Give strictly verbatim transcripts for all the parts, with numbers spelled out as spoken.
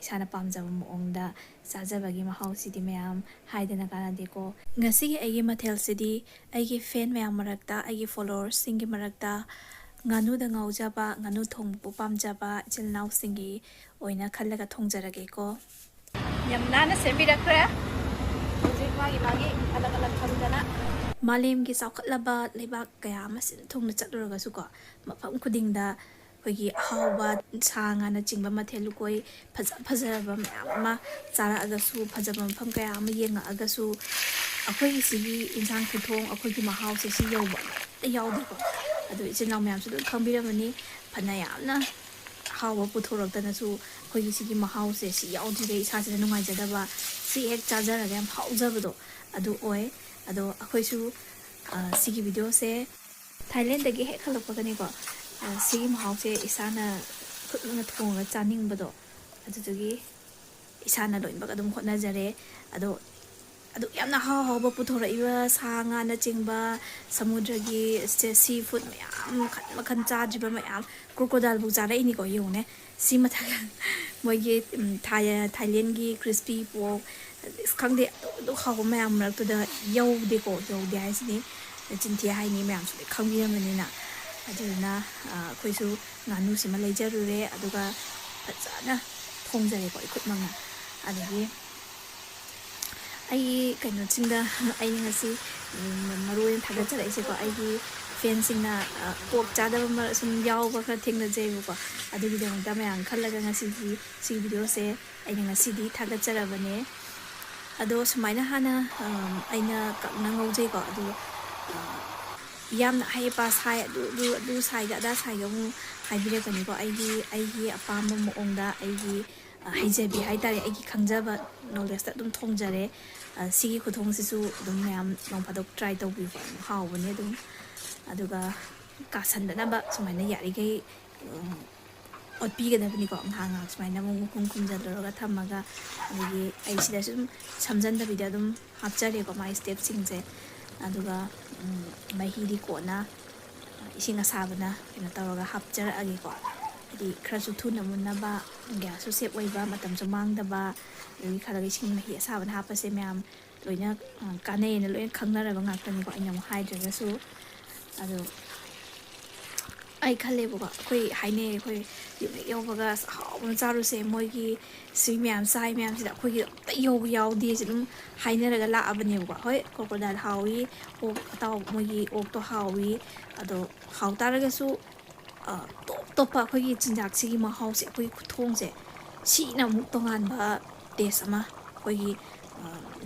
ꯏꯁꯥꯅ ꯄꯥꯝꯖꯕ ꯃꯑꯣꯡꯗ ꯆꯥꯖꯕꯒꯤ ꯃꯍꯥꯎꯁꯤꯗꯤ ꯃꯌꯥꯝ ꯍꯥꯏꯗꯅ ꯀꯥꯟꯅꯗꯦꯀꯣ꯫ ꯉꯁꯤꯒꯤ ꯑꯩꯒꯤ ꯃꯊꯦꯜꯁꯤꯗꯤ ꯑꯩꯒꯤ ꯐꯦꯟ ꯃꯌꯥꯝ ꯃꯔꯛꯇ, ꯑꯩꯒꯤ ꯐꯣꯂꯣꯋꯔꯁꯁꯤꯡꯒꯤ ꯃꯔꯛꯇ ꯉꯥꯅꯨꯗ ꯉꯥꯎꯖꯕ, ꯉꯥꯅꯨ ꯊꯣꯡꯕꯕꯨ ꯄꯥꯝꯖꯕ ꯏꯆꯤꯜ ꯏꯅꯥꯎꯁꯤꯡꯒꯤ ꯑꯣꯏꯅ ꯈꯜꯂꯒ ꯊꯣꯡꯖꯔꯒꯦꯀꯣ꯫ ꯌꯥꯝ ꯅꯥꯟꯅ ꯁꯦꯝꯕꯤꯔꯛꯈ꯭ꯔꯦ꯫ ꯍꯧꯖꯤꯛ ꯃꯥꯒꯤ ꯃꯥꯒꯤ ꯑꯂꯛ ꯑꯂꯛ ꯊꯝꯗꯅ꯫ ꯃꯥꯂꯦꯝꯒꯤ ꯆꯥꯎꯈꯠꯂꯕ ꯂꯩꯕꯥꯛ ꯀꯌꯥ ꯑꯃ ꯁꯤꯟ ꯊꯨꯡꯅ ꯆꯠꯂꯨꯔꯒꯁꯨꯀꯣ, ꯃꯐꯝ ꯈꯨꯗꯤꯡꯗ ꯑꯩꯈꯣꯏꯒꯤ ꯑꯍꯥꯎꯕ ꯁꯥ ꯉꯥꯅꯆꯤꯡꯕ ꯃꯊꯦꯜ ꯂꯨꯀꯣꯏ ꯐꯖ ꯐꯖꯔꯕ ꯃꯌꯥꯝ ꯑꯃ ꯆꯥꯔꯛꯑꯒꯁꯨ, ꯐꯖꯕ ꯃꯐꯝ ꯀꯌꯥ ꯑꯃ ꯌꯦꯡꯉꯛꯑꯒꯁꯨ, ꯑꯩꯈꯣꯏꯒꯤ ꯁꯤꯒꯤ ꯏꯟꯁꯥꯡ ꯈꯨꯊꯣꯡ, ꯑꯩꯈꯣꯏꯒꯤ ꯃꯍꯥꯎꯁꯦ ꯁꯤ ꯌꯧꯕ ꯑꯃꯠꯇ ꯌꯥꯎꯗꯦꯀꯣ꯫ ꯑꯗꯣ ꯏꯆꯤꯜ ꯏꯅꯥꯎ ꯃꯌꯥꯝꯁꯨ ꯑꯗꯨꯝ ꯈꯪꯕꯤꯔꯝꯃꯅꯤ, ꯐꯅ ꯌꯥꯝꯅ ꯑꯍꯥꯎꯕ ꯄꯨꯊꯣꯔꯛꯇꯅꯁꯨ ꯑꯩꯈꯣꯏꯒꯤ ꯁꯤꯒꯤ ꯃꯍꯥꯎꯁꯦ ꯁꯤ ꯌꯥꯎꯗ꯭ꯔꯤꯈꯩ ꯏꯁꯥꯁꯤꯗ ꯅꯨꯡꯉꯥꯏꯖꯗꯕ, ꯁꯤ ꯍꯦꯛ ꯆꯥꯖꯔꯒ ꯌꯥꯝ ꯍꯥꯎꯖꯕꯗꯣ ꯑꯗꯨ ꯑꯣꯏ꯫ ꯑꯗꯣ ꯑꯩꯈꯣꯏꯁꯨ, ꯑ, ꯁꯤꯒꯤ ꯚꯤꯗꯤꯑꯣꯁꯦ ꯊꯥꯏꯂꯦꯟꯗꯒꯤ ꯍꯦꯛ ꯍꯜꯂꯛꯄꯒꯅꯤꯀꯣ, ꯑ, ꯁꯤꯒꯤ ꯃꯍꯥꯎꯁꯦ ꯏꯁꯥꯅ ꯈꯨꯠꯅ ꯊꯣꯡꯉꯒ ꯆꯥꯅꯤꯡꯕꯗꯣ, ꯑꯗꯨꯗꯨꯒꯤ ꯏꯁꯥꯅ ꯂꯣꯏꯅꯃꯛ ꯑꯗꯨꯝ ꯍꯣꯠꯅꯖꯔꯦ꯫ ꯑꯗꯣ ꯑꯗꯨꯛ ꯌꯥꯝꯅ ꯍꯥꯎ ꯍꯥꯎꯕ ꯄꯨꯊꯣꯔꯛꯏꯕ ꯁꯥ ꯉꯥꯅꯆꯤꯡꯕ, ꯁꯃꯨꯗ꯭ꯔꯒꯤ ꯁꯤ ꯐꯨꯗ ꯃꯌꯥꯝ ꯃꯈꯟ ꯃꯈꯟ ꯆꯥꯗ꯭ꯔꯤꯕ ꯃꯌꯥꯝ, ꯀ꯭ꯔꯣꯀꯣꯗꯥꯏꯜꯐꯥꯎ ꯆꯥꯔꯛꯏꯅꯤꯀꯣ, ꯌꯦꯡꯉꯨꯅꯦ꯫ ꯁꯤ ꯃꯊꯛ ꯃꯣꯏꯒꯤ, ꯎꯝ, ꯊꯥꯏ-, ꯊꯥꯏꯂꯦꯟꯒꯤ ꯀ꯭ꯔꯤꯁꯄꯤ ꯄꯣꯔꯛ, ꯑꯁ, ꯈꯪꯗꯦ, ꯑꯗꯨꯛ ꯑꯗꯨꯛ ꯍꯥꯎꯕ ꯃꯌꯥꯝ ꯃꯔꯛꯇꯨꯗ ꯌꯧꯗꯦꯀꯣ, ꯌꯧꯗꯦ ꯍꯥꯏꯁꯤꯅꯤ꯫ ꯆꯤꯟꯊꯤ ꯍꯥꯏꯅꯤ, ꯃꯌꯥꯝꯁꯨ ꯂꯣꯏ ꯈꯪꯕꯤꯔꯝꯕꯅꯤꯅ꯫ ꯑꯗꯨꯗꯨꯅ, ꯑ, ꯑꯩꯈꯣꯏꯁꯨ ꯉꯥꯅꯨꯁꯤꯃ ꯂꯩꯖꯔꯨꯔꯦ, ꯑꯗꯨꯒ ꯐꯖꯅ ꯊꯣꯡꯖꯔꯦꯀꯣ, ꯏꯈꯨꯠꯃꯛꯅ꯫ ꯑꯗꯒꯤ ꯑꯩꯒꯤ ꯀꯩꯅꯣꯁꯤꯡꯗ ꯑꯩꯅ ꯉꯁꯤ, ꯎꯝ, ꯃꯔꯨ ꯑꯣꯏꯅ ꯊꯥꯒꯠꯆꯔꯛꯏꯁꯦꯀꯣ, ꯑꯩꯒꯤ ꯐꯦꯟꯁꯤꯡꯅ, ꯑ, ꯄꯣꯔꯛ ꯆꯥꯗꯕ ꯃꯔꯛ ꯁꯨꯝ ꯌꯥꯎꯕ ꯈꯔ ꯊꯦꯡꯅꯖꯩꯕꯀꯣ, ꯑꯗꯨꯒꯤꯗꯃꯛꯇ ꯃꯌꯥꯝ ꯈꯜꯂꯒ ꯉꯁꯤꯒꯤ ꯁꯤꯒꯤ ꯚꯤꯗꯤꯑꯣꯁꯦ ꯑꯩꯅ ꯉꯁꯤꯗꯤ ꯊꯥꯒꯠꯆꯔꯕꯅꯦ꯫ ꯑꯗꯣ ꯁꯨꯃꯥꯏꯅ ꯍꯥꯟꯅ, ꯑꯝ, ꯑꯩꯅ ꯀꯪꯅ ꯉꯧꯖꯩꯀꯣ, ꯑꯗꯨ, ꯑ, ꯌꯥꯝꯅ ꯑꯍꯩ ꯑꯄꯥ ꯁꯥꯏ, ꯑꯗꯨ, ꯑꯗꯨ, ꯑꯗꯨ ꯁꯥꯏꯒ ꯑꯗꯥ ꯁꯥꯏꯒ ꯑꯃꯨꯛ ꯍꯥꯏꯕꯤꯔꯛꯀꯅꯤꯀꯣ꯫ ꯑꯩꯒꯤ, ꯑꯩꯒꯤ ꯑꯄꯥꯝꯕ ꯃꯑꯣꯡꯗ, ꯑꯩꯒꯤ, ꯑ, ꯍꯩꯖꯕꯤ ꯍꯥꯏꯇꯥꯔꯦ, ꯑꯩꯒꯤ ꯈꯪꯖꯕ ꯅꯣꯂꯦꯖꯇ ꯑꯗꯨꯝ ꯊꯣꯡꯖꯔꯦ꯫ ꯑ, ꯁꯤꯒꯤ ꯈꯨꯊꯣꯡꯁꯤꯁꯨ ꯑꯗꯨꯝ ꯃꯌꯥꯝ ꯅꯣꯡ ꯐꯥꯗꯣꯛ ꯇ꯭ꯔꯥꯏ ꯇꯧꯕꯤꯌꯨꯀꯣ, ꯌꯥꯝ ꯍꯥꯎꯕꯅꯦ ꯑꯗꯨꯝ꯫ ꯑꯗꯨꯒ ꯀꯥꯁꯟꯗꯅꯕ ꯁꯨꯃꯥꯏꯅ ꯌꯥꯔꯤꯈꯩ, ꯎꯝ, ꯑꯣꯠꯄꯤꯒꯗꯕꯅꯤꯀꯣ꯫ ꯉꯥꯏꯍꯥꯛ ꯉꯥꯏꯍꯥꯛ ꯁꯨꯃꯥꯏꯅ ꯑꯃꯨꯛ ꯃꯈꯨꯝ ꯈꯨꯝꯖꯤꯜꯂꯨꯔꯒ ꯊꯝꯃꯒ, ꯑꯗꯒꯤ ꯑꯩ ꯁꯤꯗꯁꯨ ꯑꯗꯨꯝ ꯁꯝꯖꯟꯗꯕꯤꯗ ꯑꯗꯨꯝ ꯍꯥꯞꯆꯔꯦꯀꯣ ꯃꯥꯏ ꯁ꯭ꯇꯦꯞꯁꯤꯡꯁꯦ꯫ ꯑꯗꯨꯒ, ꯎꯝ, ꯃꯍꯤꯗꯤ ꯀꯣꯟꯅ ꯏꯁꯤꯡ ꯑꯁꯥꯕꯅ ꯀꯩꯅꯣ ꯇꯧꯔꯒ ꯍꯥꯞꯆꯔꯛꯑꯒꯦꯀꯣ꯫ ꯍꯥꯏꯗꯤ ꯈꯔꯁꯨ ꯊꯨꯅ ꯃꯨꯟꯅꯕ, ꯒ꯭ꯌꯥꯁꯁꯨ ꯁꯦꯞ ꯑꯣꯏꯕ, ꯃꯇꯝꯁꯨ ꯃꯥꯡꯗꯕ, ꯑꯗꯒꯤ ꯈꯜꯂꯒ ꯏꯁꯤꯡ ꯃꯍꯤ ꯑꯁꯥꯕꯅ ꯍꯥꯞꯄꯁꯦ ꯃꯌꯥꯝ ꯂꯣꯏꯅ, ꯑ, ꯀꯥꯟꯅꯩꯌꯦꯅ ꯂꯣꯏꯅ ꯈꯪꯅꯔꯕ ꯉꯥꯛꯇꯅꯤꯀꯣ, ꯑꯩꯅ ꯑꯃꯨꯛ ꯍꯥꯏꯗ꯭ꯔꯒꯁꯨ꯫ ꯑꯗꯣ ꯑꯩ ꯈꯜꯂꯦꯕꯀꯣ, ꯑꯩꯈꯣꯏ ꯍꯥꯏꯅꯩ, ꯑꯩꯈꯣꯏ ꯌꯨꯝ ꯍꯦꯛ ꯌꯧꯕꯒ "ꯑꯁ, ꯑꯍꯥꯎꯕ ꯑꯃ ꯆꯥꯔꯨꯁꯦ, ꯃꯣꯏꯒꯤ ꯁꯤ ꯃꯌꯥꯝ ꯆꯥꯏ ꯃꯌꯥꯝꯁꯤꯗ ꯑꯩꯈꯣꯏꯒꯤ ꯑꯝꯇ ꯌꯧꯕ ꯌꯥꯎꯗꯦꯁꯦ" ꯑꯗꯨꯝ ꯍꯥꯏꯅꯔꯒ ꯂꯥꯛꯑꯕꯅꯦꯕꯀꯣ꯫ ꯍꯣꯏ, ꯀ꯭ꯔꯣꯀꯣꯗꯥꯏꯜ ꯍꯥꯎꯏ, ꯑꯣꯛ ꯑꯇꯥꯎ, ꯃꯣꯏꯒꯤ ꯑꯣꯛꯇꯣ ꯍꯥꯎꯏ, ꯑꯗꯣ ꯍꯥꯎ ꯇꯥꯔꯒꯁꯨ, ꯑ, ꯇꯣꯞ ꯇꯣꯞꯄ ꯑꯩꯈꯣꯏꯒꯤ ꯆꯤꯟꯖꯥꯛꯁꯤꯒꯤ ꯃꯍꯥꯎꯁꯦ, ꯑꯩꯈꯣꯏꯒꯤ ꯈꯨꯊꯣꯡꯁꯦ, ꯁꯤꯅ ꯑꯃꯨꯛ ꯇꯣꯉꯥꯟꯕ ꯇꯦꯁ ꯑꯃ, ꯑꯩꯈꯣꯏꯒꯤ, ꯑ,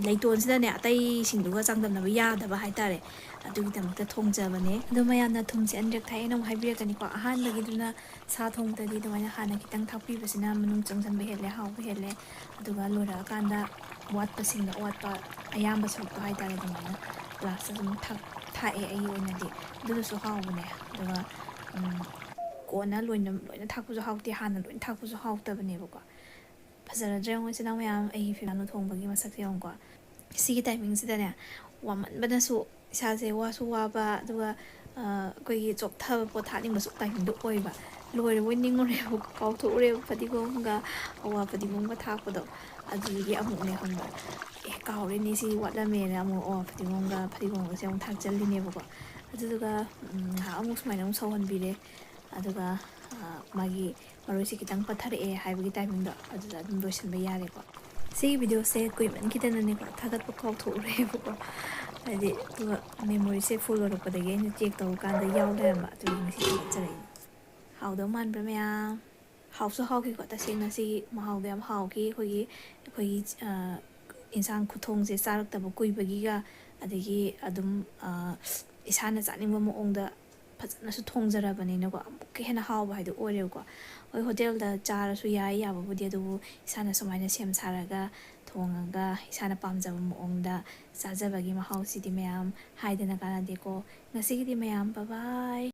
ꯂꯩꯇꯣꯟꯁꯤꯗꯅꯦ, ꯑꯇꯩꯁꯤꯡꯗꯨꯒ ꯆꯥꯡꯗꯝꯅꯕ ꯌꯥꯗꯕ ꯍꯥꯏꯇꯥꯔꯦ꯫ ꯑꯗꯨꯒꯤꯗꯃꯛꯇ ꯊꯣꯡꯖꯕꯅꯦ꯫ ꯑꯗꯣ ꯃꯌꯥꯝꯅ ꯊꯨꯝꯁꯦ ꯑꯅꯤꯔꯛ ꯊꯥꯛꯑꯦꯅ ꯑꯃꯨꯛ ꯍꯥꯏꯕꯤꯔꯛꯀꯅꯤꯀꯣ꯫ ꯑꯍꯥꯟꯕꯒꯤꯗꯨꯅ ꯁꯥ ꯊꯣꯡꯕꯗꯗꯤ ꯑꯗꯨꯃꯥꯏꯅ ꯍꯥꯟꯅ ꯈꯤꯇꯪ ꯊꯥꯛꯄꯤꯕꯁꯤꯅ ꯃꯅꯨꯡ ꯆꯪꯁꯤꯟꯕ ꯍꯦꯜꯂꯦ, ꯍꯥꯎꯕ ꯍꯦꯜꯂꯦ꯫ ꯑꯗꯨꯒ ꯂꯣꯏꯔꯛꯑꯀꯥꯟꯗ ꯋꯥꯠꯄꯁꯤꯡꯗꯣ, ꯑꯋꯥꯠꯄ ꯑꯌꯥꯝꯕ ꯁꯔꯨꯛꯇꯣ ꯍꯥꯏꯇꯥꯔꯦ, ꯑꯗꯨꯃꯥꯏꯅ ꯂꯥꯁꯇ ꯑꯗꯨꯝ ꯊꯥꯛ-, ꯊꯥꯛꯑꯦ ꯑꯩꯒꯤ ꯑꯣꯏꯅꯗꯤ꯫ ꯑꯗꯨꯅꯁꯨ ꯍꯥꯎꯕꯅꯦ꯫ ꯑꯗꯨꯒ, ꯎꯝ, ꯀꯣꯟꯅ ꯂꯣꯏꯅ, ꯂꯣꯏꯅ ꯊꯥꯛꯄꯁꯨ ꯍꯥꯎꯇꯦ, ꯍꯥꯟꯅ ꯂꯣꯏꯅ ꯊꯥꯛꯄꯁꯨ ꯍꯥꯎꯇꯕꯅꯦꯕꯀꯣ꯫ ꯐꯖꯔꯗ꯭ꯔꯥ ꯌꯦꯡꯉꯣ, ꯏꯆꯤꯟ ꯏꯅꯥꯎ ꯃꯌꯥꯝ, ꯑꯩꯒꯤ ꯐꯤꯔꯥꯟꯅ ꯊꯣꯡꯕꯒꯤ ꯃꯁꯛꯁꯦ ꯌꯦꯡꯉꯨꯀꯣ꯫ ꯁꯤꯒꯤ ꯇꯥꯏꯃꯤꯡꯁꯤꯗꯅꯦ, ꯋꯥꯃꯟꯕꯅꯁꯨ ꯏꯁꯥꯁꯦ ꯋꯥꯁꯨ ꯋꯥꯕ, ꯑꯗꯨꯒ, ꯑ, ꯑꯩꯈꯣꯏꯒꯤ ꯆꯣꯛꯊꯕ, ꯄꯣꯊꯥꯅꯤꯡꯕꯁꯨ ꯇꯥꯏꯃꯤꯡꯗꯣ ꯑꯣꯏꯕ꯫ ꯂꯣꯏꯔꯕꯣꯏ ꯅꯤꯡꯉꯨꯔꯦꯕ, ꯀꯥꯎꯊꯣꯛꯎꯔꯦꯕ ꯐꯗꯤꯒꯣꯝꯒ ꯑꯋꯥ ꯐꯗꯤꯒꯣꯝꯒ ꯊꯥꯛꯄꯗꯣ꯫ ꯑꯗꯨꯗꯨꯒꯤ ꯑꯃꯨꯛꯅꯦ ꯈꯪꯕ꯭ꯔꯥ, "ꯑꯦ, ꯀꯥꯎꯔꯦꯅꯦ, ꯁꯤ ꯋꯥꯠꯂꯝꯃꯦꯅ" ꯑꯃꯨꯛ ꯑꯋꯥ ꯐꯗꯤꯒꯣꯝꯒ ꯐꯗꯤꯒꯣꯝꯒꯁꯦ ꯑꯃꯨꯛ ꯊꯥꯛꯆꯜꯂꯤꯅꯦꯕꯀꯣ꯫ ꯑꯗꯨꯗꯨꯒ, ꯎꯝ, ꯉꯥꯏꯍꯥꯛ ꯑꯃꯨꯛ ꯁꯨꯃꯥꯏꯅ ꯑꯃꯨꯛ ꯁꯧꯍꯟꯕꯤꯔꯦ꯫ ꯑꯗꯨꯒ, ꯑ, ꯃꯥꯒꯤ ꯃꯔꯣꯏꯁꯦ ꯈꯤꯇꯪ ꯄꯠꯊꯔꯛꯑꯦ ꯍꯥꯏꯕꯒꯤ ꯇꯥꯏꯃꯤꯡꯗꯣ, ꯑꯗꯨꯗ ꯑꯗꯨꯝ ꯂꯣꯏꯁꯤꯟꯕ ꯌꯥꯔꯦꯀꯣ꯫ ꯁꯤꯒꯤ ꯚꯤꯗꯤꯑꯣꯁꯦ ꯀꯨꯏꯃꯟꯈꯤꯗꯅꯅꯦꯀꯣ, ꯊꯥꯒꯠꯄ ꯀꯥꯎꯊꯣꯛꯎꯔꯦꯕꯀꯣ꯫ ꯍꯥꯏꯗꯤ, ꯑꯗꯨꯒ ꯃꯦꯃꯣꯔꯤꯁꯦ ꯐꯨꯜ ꯑꯣꯏꯔꯛꯄꯗꯒꯤ ꯑꯩꯅ ꯆꯦꯛ ꯇꯧꯔꯀꯥꯟꯗ ꯌꯥꯎ ꯂꯩꯔꯝꯕ, ꯑꯗꯨꯒꯤ ꯉꯁꯤ ꯊꯥꯒꯠꯆꯔꯛꯏꯅꯦ꯫ ꯍꯥꯎꯗꯧ ꯃꯥꯟꯕ꯭ꯔꯥ ꯃꯌꯥꯝ? ꯍꯥꯎꯁꯨ ꯍꯥꯎꯈꯤꯀꯣ, ꯇꯁꯦꯡꯅ ꯁꯤꯒꯤ ꯃꯍꯥꯎꯗꯣ ꯌꯥꯝ ꯍꯥꯎꯈꯤ꯫ ꯑꯩꯈꯣꯏꯒꯤ, ꯑꯩꯈꯣꯏꯒꯤ, ꯑ, ꯏꯟꯁꯥꯡ ꯈꯨꯊꯣꯡꯁꯦ ꯆꯥꯔꯛꯇꯕ ꯀꯨꯏꯕꯒꯤꯒ, ꯑꯗꯒꯤ ꯑꯗꯨꯝ, ꯑ, ꯏꯁꯥꯅ ꯆꯥꯅꯤꯡꯕ ꯃꯑꯣꯡꯗ ꯐꯖꯅꯁꯨ ꯊꯣꯡꯖꯔꯕꯅꯤꯅꯀꯣ, ꯑꯃꯨꯛꯀ ꯍꯦꯟꯅ ꯍꯥꯎꯕ ꯍꯥꯏꯗꯣ ꯑꯣꯏꯔꯦꯕꯀꯣ꯫ ꯍꯣꯏ, ꯍꯣꯇꯦꯜꯗ ꯆꯥꯔꯁꯨ ꯌꯥꯏ, ꯌꯥꯕꯕꯨꯗꯤ, ꯑꯗꯨꯕꯨ ꯏꯁꯥꯅ ꯁꯨꯃꯥꯏꯅ ꯁꯦꯝ ꯁꯥꯔꯒ ꯊꯣꯡꯉꯒ ꯏꯁꯥꯅ ꯄꯥꯝꯖꯕ ꯃꯑꯣꯡꯗ ꯆꯥꯖꯕꯒꯤ ꯃꯍꯥꯎꯁꯤꯗꯤ ꯃꯌꯥꯝ ꯍꯥꯏꯗꯅ ꯀꯥꯟꯅꯗꯦꯀꯣ꯫ ꯉꯁꯤꯒꯤꯗꯤ ꯃꯌꯥꯝ bye bye꯫